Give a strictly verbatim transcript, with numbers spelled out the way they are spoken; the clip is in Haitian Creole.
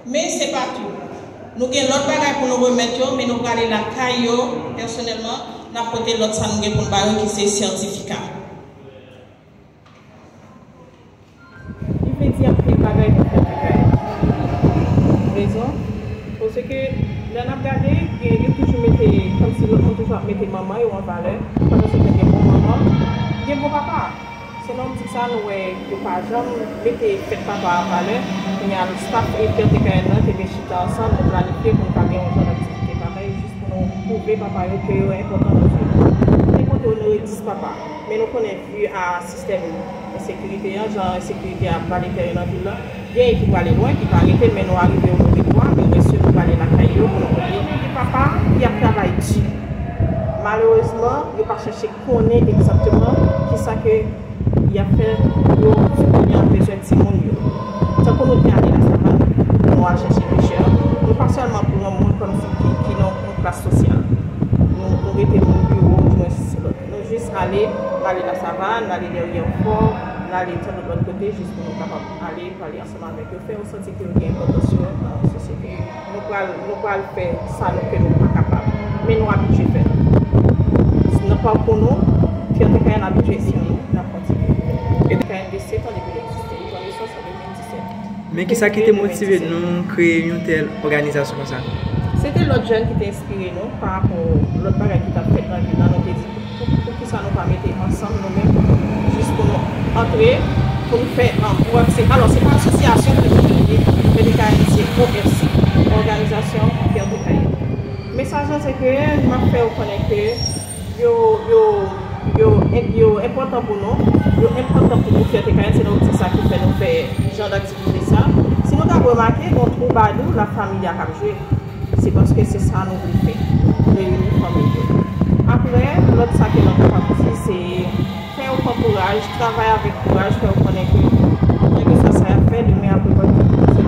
Men se pa tou. Nou gen lòt bagay pou nou remèt yo, men nou prale lakay yo, pèsonèlman, n ap pote lòt sa nou gen pou n ba yo ki se sètifika. Li vle di anpil bagay pou fè lakay. Rezon? Paske lè n ap gade, gen, yo toujou mete, kòmsi lòt moun toujou ap mete manman yo an valè, pandan se tan gen bon manman, gen bon papa. Selon optik sa, nou wè yo pa janm mete fèt papa an valè. Kounye a, staff e Fyète Kayèn nan te vin chita ansanm, nou planifye pou nou ka gen yon jan aktivite papa yo, jis pou nou pwouve papa yo ke yo enpòtan nan vi nou. Te konte onore dis papa, men nou konnen, vi a sistèm ensekirite an, jan ensekirite a ap vale tèren nan vil la, gen ki prale lwen, ki pa rete, men nou arive onore twa, men rès yo nou prale lakay yo pou nou pote. Gen papa ki ap travay di. Malerezman, yo pa chèche konnen egzakteman kisa ke y ap fè pou yo sibvane a bezwen timoun yo. Tankou nou te ale Lasavann, nou al chèche pechè, nou pa sèlman pran moun kòmsi ki, ki nan yon klas sosyal. Nou, nou rete moun biwo, oudimwen se lòt. Nou jis ale, n ale Lasavann, n ale Dèryè Fò, n ale tann lòt kote, jis pou nou kapab ale pale ansanm avèk yo, fè yo santi ke yo gen enpòtans yo nan sosyete. Nou pral, nou pral fè sa nou, ke nou pa kapab, men nou abitye fè l. Nan pakou nou, Fyète Kayèn abitye di nou, n ap kontinye. Fyète Kayèn gen sèt an depi l egziste, li pran nesans an de mil disèt. Men kisa ki te motive nou kreye yon tèl òganizasyon konsa? Se te lòt jèn ki te enspire nou pa rapò lòt bagay ki t ap fèt nan vil la, nou te di, Pou, poukisa nou pa mete ansanm nou menm, jis pou nou antre, pou nou fè, um, pou akse. Alò, se pa asosyasyon ki kreye Fyète Kayèn, se O F C, Òganizasyon Fyète Kayèn. Mesaj la, se ke m ap fè yo konnen ke yo, yo, yo, yo enpòtan pou nou, yo enpòtan pou nou, Fyète Kayèn, se nan optik sa ki fè nou fè jan daktivite sa. Si nou t ap remake, gon twoubadou La Familia k ap jwe. Se paske se sa nou vle fè, reyini fanmi yo. Apre, lòt sa ke nou kapab di, se fè yo pran kouraj, travay avèk kouraj, fè yo konnen ke, kèlkeswa sa y ap fè, demen apre, se